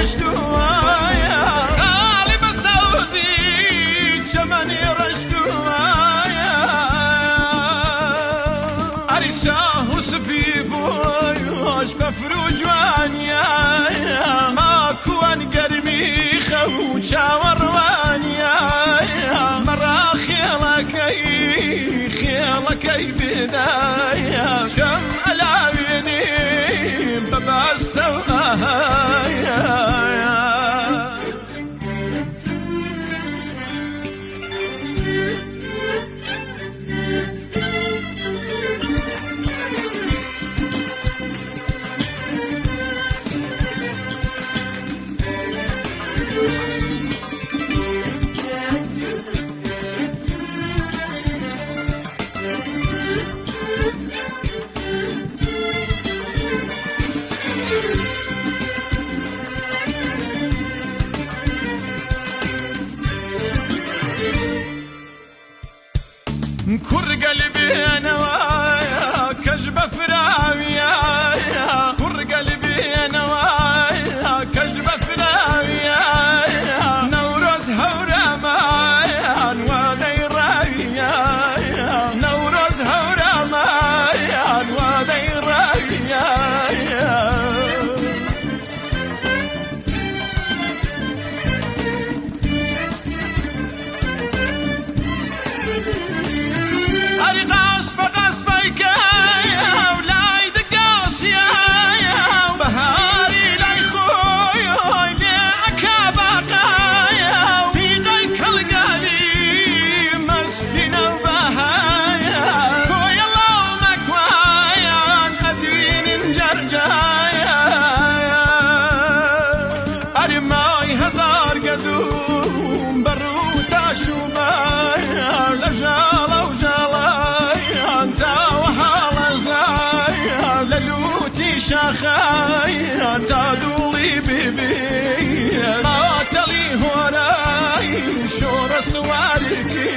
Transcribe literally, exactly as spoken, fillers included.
ڕشتوایە، خاڵی بە سەوزی چەمەنی ڕشتوایە. ئەری شاخ و سپی بۆیۆش بەفر و جوانیایە، ماکوان گەرمی خەو و چاوەڕوانیایە. مەڕا خێڵەکەی، خێڵەکەی بێدایە، چەم ئەلاوێنی بە باستە و ئاهایە. کوڕگەل بێنەوایە، کەژ بەفراویایە. کوڕگەل بێنەوایە، کەژ بەفراویایە. نەورۆز هەورامایان وادەی ڕاویایە. نەورۆز هەورامایان وادەی ڕاویایە. ئەری قاسپە قاسپەی کایە و لای دگاسیایە و بەهاری لای خۆی لێ ئەکا باقایە و پیقەی کەڵگالی مەسکینە و بەهایە. کۆیە ڵاو مەکوایان ئەدوینن جەرجایە. ئەرمای هەزار گەدوم بەڕوو تاش و بایان، لە ژاڵە و ژاڵایان تاوە هاڵەزایان، لە لووتی شاخایان تا دووڵی بیبی. ماتەڵی هۆرای شۆڕە سوارکی.